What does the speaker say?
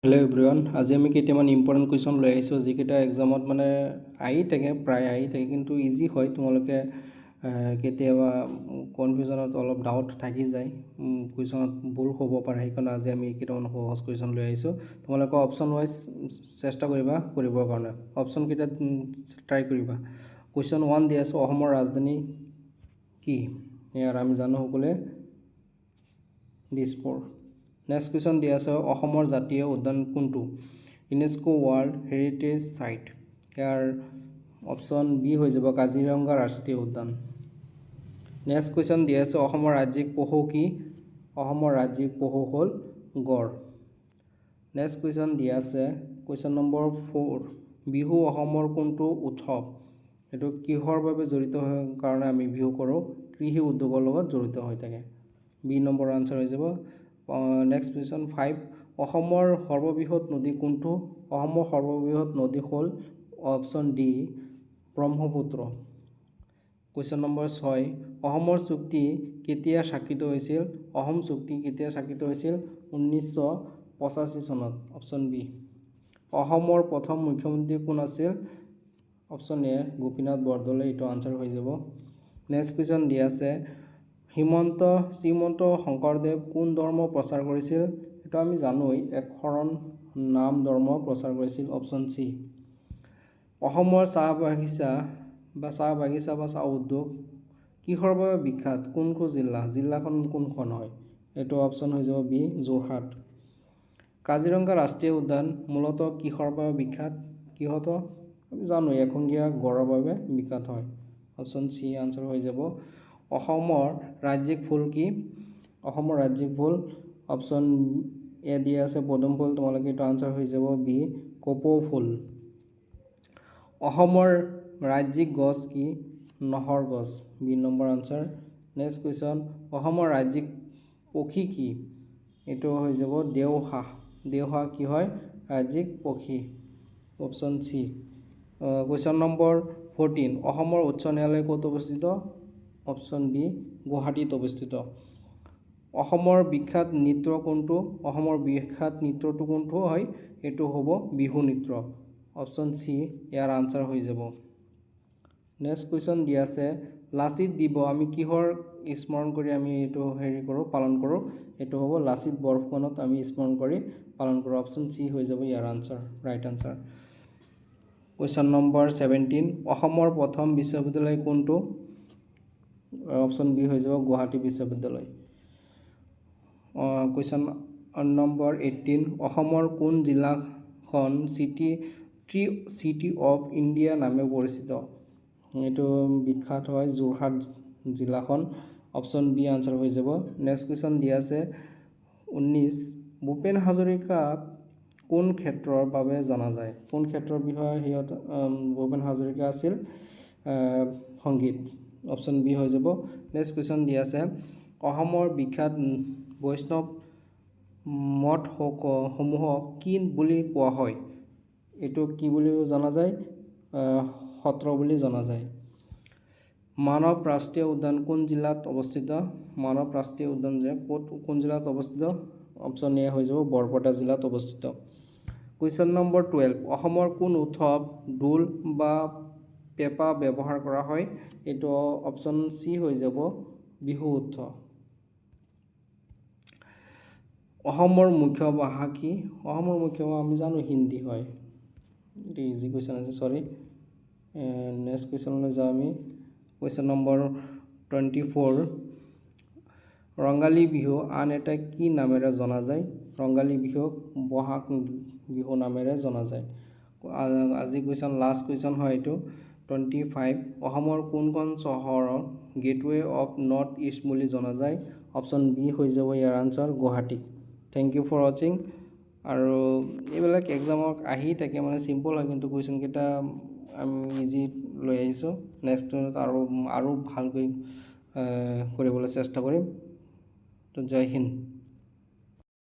Hello' everyone, আজি আমি কেইটামান ইম্পৰ্টেণ্ট কুৱেশ্যন লৈ আহিছোঁ, যিকেইটা এক্সামত মানে আহি থাকে, প্ৰায় আহি থাকে, কিন্তু ইজি হয়। তোমালোকে কেতিয়াবা কনফিউজনত অলপ ডাউট থাকি যায়, কুৱেশ্যনত ভুল হ'ব পাৰে। সেইকাৰণে আজি আমি কেইটামান সহজ কুৱেশ্যন লৈ আহিছোঁ। তোমালোকে অপশ্যন ৱাইজ চেষ্টা কৰিবা কৰিবৰ কাৰণে, অপশ্যনকেইটা ট্ৰাই কৰিবা। কুৱেশ্যন ওৱান দি আছোঁ, অসমৰ ৰাজধানী কি? ইয়াৰ আমি জানো সকলোৱে, দিছপুৰ। নেক্সট কুৱেশ্যন দিয়া আছে, অসমৰ জাতীয় উদ্যান কোনটো? ইউনেস্কো ৱৰ্ল্ড হেৰিটেজ চাইট। ইয়াৰ অপশ্যন বি হৈ যাব, কাজিৰঙা ৰাষ্ট্ৰীয় উদ্যান। নেক্সট কুৱেশ্যন দিয়া আছে, অসমৰ ৰাজ্যিক পশু কি? অসমৰ ৰাজ্যিক পশু হ'ল গড়। নেক্সট কুৱেশ্যন দিয়া আছে, কুৱেশ্যন নম্বৰ ফ'ৰ, বিহু অসমৰ কোনটো উৎসৱ? এইটো কিহৰ বাবে জড়িত হৈ কাৰণে আমি বিহু কৰোঁ? কৃষি উদ্যোগৰ লগত জড়িত হৈ থাকে। বি নম্বৰ আনচাৰ হৈ যাব। নেক্সট কুৱেশ্যন ফাইভ, অসমৰ সৰ্ববৃহৎ নদী কোনটো? অসমৰ সৰ্ববৃহৎ নদী হ'ল option D, Brahmaputra. Question number ছয়, অসমৰ চুক্তি কেতিয়া স্বাক্ষৰিত হৈছিল? অসম চুক্তি কেতিয়া স্বাক্ষৰিত হৈছিল? 1985 চনত, অপশ্যন বি। অসমৰ প্ৰথম মুখ্যমন্ত্ৰী কোন আছিল? অপশ্যন এ, গোপীনাথ বৰদলৈ, এইটো আনচাৰ হৈ যাব। নেক্সট কুৱেশ্যন দিয়া আছে, শ্ৰীমন্ত শংকৰদেৱ কোন ধৰ্ম প্ৰচাৰ কৰিছিল? এইটো আমি জানোৱেই, এক শৰণ নাম ধৰ্ম প্ৰচাৰ কৰিছিল, অপশ্যন চি। অসমৰ চাহ বাগিচা বা চাহ উদ্যোগ কিহৰ বাবে বিখ্যাত? কোনখন জিলা, জিলাখন কোনখন হয়? এইটো অপশ্যন হৈ যাব বি, যোৰহাট। কাজিৰঙা ৰাষ্ট্ৰীয় উদ্যান মূলতঃ কিহৰ বাবে বিখ্যাত? কিহত আমি জানো, এশিঙীয়া গঁড়ৰ বাবে বিখ্যাত হয়। অপশ্যন চি আনচাৰ হৈ যাব। অসমৰ ৰাজ্যিক ফুল কি? অসমৰ ৰাজ্যিক ফুল অপশ্যন এ দিয়া আছে পদুম ফুল, তোমালোকে এইটো আনচাৰ হৈ যাব বি, কপৌ ফুল। অসমৰ ৰাজ্যিক গছ কি? নহৰ গছ, B number answer. Next question, অসমৰ ৰাজ্যিক পক্ষী কি? এইটো হৈ যাব দেওহাঁহ। দেওহাঁহ কি হয়? ৰাজ্যিক পক্ষী, অপশ্যন চি। কুৱেশ্যন নম্বৰ 14, অসমৰ উচ্চ ন্যায়ালয় ক'ত অৱস্থিত? অপশ্যন বি, গুৱাহাটীত অৱস্থিত। অসমৰ বিখ্যাত নৃত্য কোনটো? অসমৰ বিখ্যাত নৃত্যটো কোনটো হয়? এইটো হ'ব বিহু নৃত্য। অপশ্যন চি ইয়াৰ আনচাৰ হৈ যাব। নেক্সট কুৱেশ্যন দিয়া আছে, লাচিত দিৱস আমি কিহৰ স্মৰণ কৰি আমি এইটো হেৰি কৰোঁ, পালন কৰোঁ? এইটো হ'ব লাচিত বৰফুকনক আমি স্মৰণ কৰি পালন কৰোঁ। অপশ্যন চি হৈ যাব ইয়াৰ answer, right answer. Question number 17, অসমৰ প্ৰথম বিশ্ববিদ্যালয় কোনটো? অপশ্যন বি হৈ যাব, গুৱাহাটী বিশ্ববিদ্যালয়। কুৱেশ্যন নম্বৰ 18, অসমৰ কোন জিলাখন ট্ৰি চিটি অফ ইণ্ডিয়া নামে পৰিচিত? এইটো বিখ্যাত হয় যোৰহাট জিলাখন। অপশ্যন বি আনচাৰ হৈ যাব। নেক্সট কুৱেশ্যন দিয়া আছে 19, ভূপেন হাজৰিকাক কোন ক্ষেত্ৰৰ বাবে জনা যায়? কোন ক্ষেত্ৰৰ বিষয়ে সিহঁত ভূপেন হাজৰিকা আছিল? সংগীত, অপশ্যন বি হৈ যাব। নেক্সট কুৱেশ্যন দিয়া আছে, অসমৰ বিখ্যাত বৈষ্ণৱ মঠ সমূহক কি বুলি কোৱা হয়? এইটো কি বুলি জনা যায়? সত্ৰ বুলি জনা যায়। মানস ৰাষ্ট্ৰীয় উদ্যান কোন জিলাত অৱস্থিত? মানস ৰাষ্ট্ৰীয় উদ্যান যে ক'ত, কোন জিলাত অৱস্থিত? অপশ্যন এ হৈ যাব, বৰপেটা জিলাত অৱস্থিত। কুৱেশ্যন নম্বৰ 12, অসমৰ কোন উৎসৱ ঢোল বা পেঁপা ব্যৱহাৰ কৰা হয়? এইটো অপশ্যন চি হৈ যাব, বিহু উৎসৱ। অসমৰ মুখ্য ভাষা কি? অসমৰ মুখ্য ভাষা আমি জানো, হিন্দী হয়। এইটো ইজি কুৱেশ্যন আছে, চৰি। নেক্সট কুৱেশ্যনলৈ যাওঁ আমি। কুৱেশ্যন নম্বৰ 24, ৰঙালী বিহু আন এটা কি নামেৰে জনা যায়? ৰঙালী বিহুক বহাগ বিহু নামেৰে জনা যায়। আজি কুৱেশ্যন, লাষ্ট কুৱেশ্যন হয় এইটো, 25, অসমৰ কোনখন চহৰক গেটৱে অফ নৰ্থ ইষ্ট বুলি জনা যায়? অপশ্যন বি হৈ যাব ইয়াৰ answer, Guwahati. Thank you for watching. আৰু এইবিলাক এক্সামক আহি থাকে, মানে চিম্পল হয়, কিন্তু কুৱেশ্যনকেইটা আমি ইজি লৈ আহিছোঁ। নেক্সট আৰু ভালকৈ কৰিবলৈ চেষ্টা কৰিম। তো জয় হিন্দ।